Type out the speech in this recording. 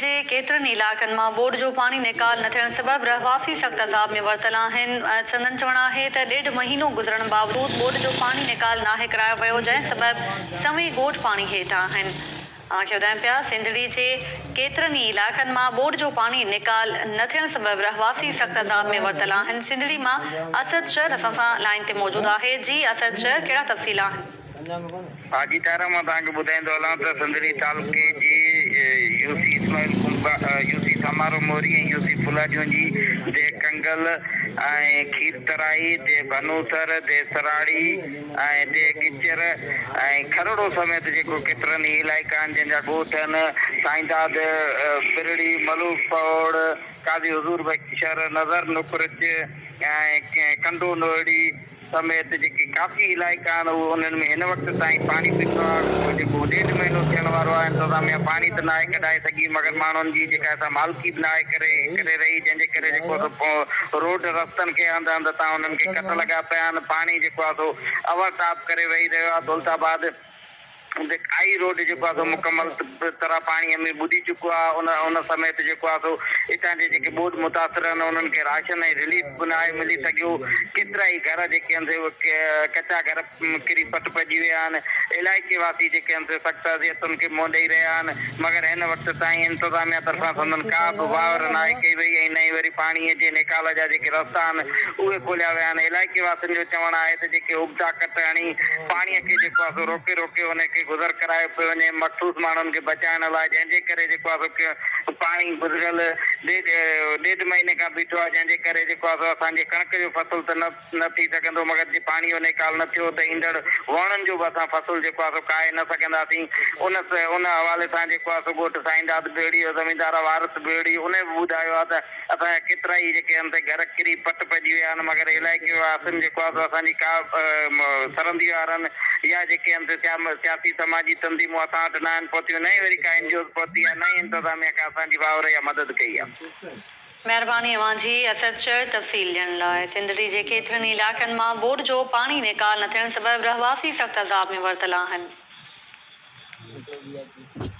جي ڪيترن ئي علائقن مان ٻوڏ جو پاڻي نيڪال نه ٿيڻ سبب رهواسي سخت عذاب ۾ ورتل آهن. سندن چوڻ آهي ته ڏيڍ مهينو گذرڻ باوجود ٻوڏ جو پاڻي نيڪال ناهي ڪرايو ويو جنهن سبب سوين ڳوٺ پاڻي هيٺ آهن. اوهان کي ٻڌايون پيا سنڌڙي جي ڪيترن ئي علائقن مان ٻوڏ جو پاڻي نيڪال نه ٿيڻ سبب رهواسي سخت عذاب ۾ ورتل آهن. سنڌڙي مان اسد شر اسان سان لائين تي موجود آهي. جي اسد شر ڪهڙا تفصيل آهن؟ حاجي طاهر مان توهان کي ٻڌائيندو هلان ته سنڌڙي تعلقي جي U C Ismail Kumbhar, U C Samaro Mori ۽ U C Phuladihon جي ديهه ڪنگل ۽ کير ترائي، ديهه ڀنوسر، ديهه سراڙي ۽ ديهه ڳچر ۽ کرڙو سميت جيڪو ڪيترن ئي علائقا آهن جنهن جا ڳوٺ آهن سائينداد، ٻرڙي، ملوڪ پهوڙ، قاضي حضور بخش شھر، نظر نقرچ ۽ ڪنڊو نوهڙي، سميت جيڪي ڪافي علائقا آهن اهي انهن ۾ هن وقت تائين پاڻي بيٺو آهي جيڪو ڏيڍ مهينو ٿيڻ وارو آهي انتظاميا پاڻي ته ناهي ڪڍائي سگهي مگر ماڻهن جي جيڪا سا مالڪي به ناهي ڪري ڪري رهي جنهن جي ڪري جيڪو سو روڊ رستن کي هنڌ هنڌ تان انهن کي ڪٽ لڳا پيا آهن پاڻي جيڪو آهي سو اوور ٽاپ ڪري وهي رهيو آهي دولت آباد آئي روڊ جيڪو آهي سو مڪمل طرح پاڻيء ۾ ٻڏي چڪو آهي ان ان سميت جيڪو آهي سو اتان جي جيڪي ٻوڏ متاثر آهن انهن کي راشن ۽ رليف به ناهي ملي سگهيو ڪيترائي گهر جيڪي آهن سي اهي ڪچا گهر ڪري پٽ پئجي ويا آهن علائقي واسي جيڪي آهن سي سخت اذيتن کي منهن ڏئي رهيا آهن مگر هن وقت تائين انتظاميا طرفان سندن ڪا به واهر ناهي ڪئي وئي ۽ نه ئي وري پاڻيء جي نيڪال جا جيڪي رستا آهن اهي کوليا ويا آهن علائقي واسين جو چوڻ آهي ته جيڪي ابتا ڪٽ هڻي پاڻيء کي جيڪو آهي سو روڪي روڪي ان کي گذر ڪرايو پيو وڃي مخصوص ماڻهن کي بچائڻ لاء جنهن جي ڪري جيڪو آهي سو پاڻي گذريل ڏيڍ ڏيڍ مهيني کان بيٺو آهي جنهن جي ڪري جيڪو آهي سو اسان جي ڪڻڪ جو فصل ته نه نه ٿي سگهندو مگر جي پاڻي جو نيڪال نه ٿيو ته ايندڙ ووڻن جو به اسان فصل جيڪو آهي سو ڪاهي نه سگهنداسين ان ان حوالي سان جيڪو آهي سو ڳوٺ سائينداد ٻيڙي جو زميندار وارث ٻيڙي ان به ٻڌايو آهي ته اسان جا ڪيترائي جيڪي آهن سي گهر ڪري پٽ پئجي ويا آهن مگر علائقي واسين جيڪو آهي سو اسان جي ڪا سرندي وارن يا جيڪي آهن سي سياسي سماجي تنظيمون اسان وٽ نه آهن پهتيون نه ئي وري ڪا اين جي اوز پهتي آهي نه ئي انتظاميا ڪا اسان جي واهر يا مدد ڪئي آهي. مهرباني اوهان جي اسد شر تفصيل ڏيڻ لاء. سنڌڙي جي ڪيترن ئي علائقن مان ٻوڏ جو پاڻي نيڪال نه ٿيڻ سبب رهواسي سخت عذاب ۾ ورتل آهن.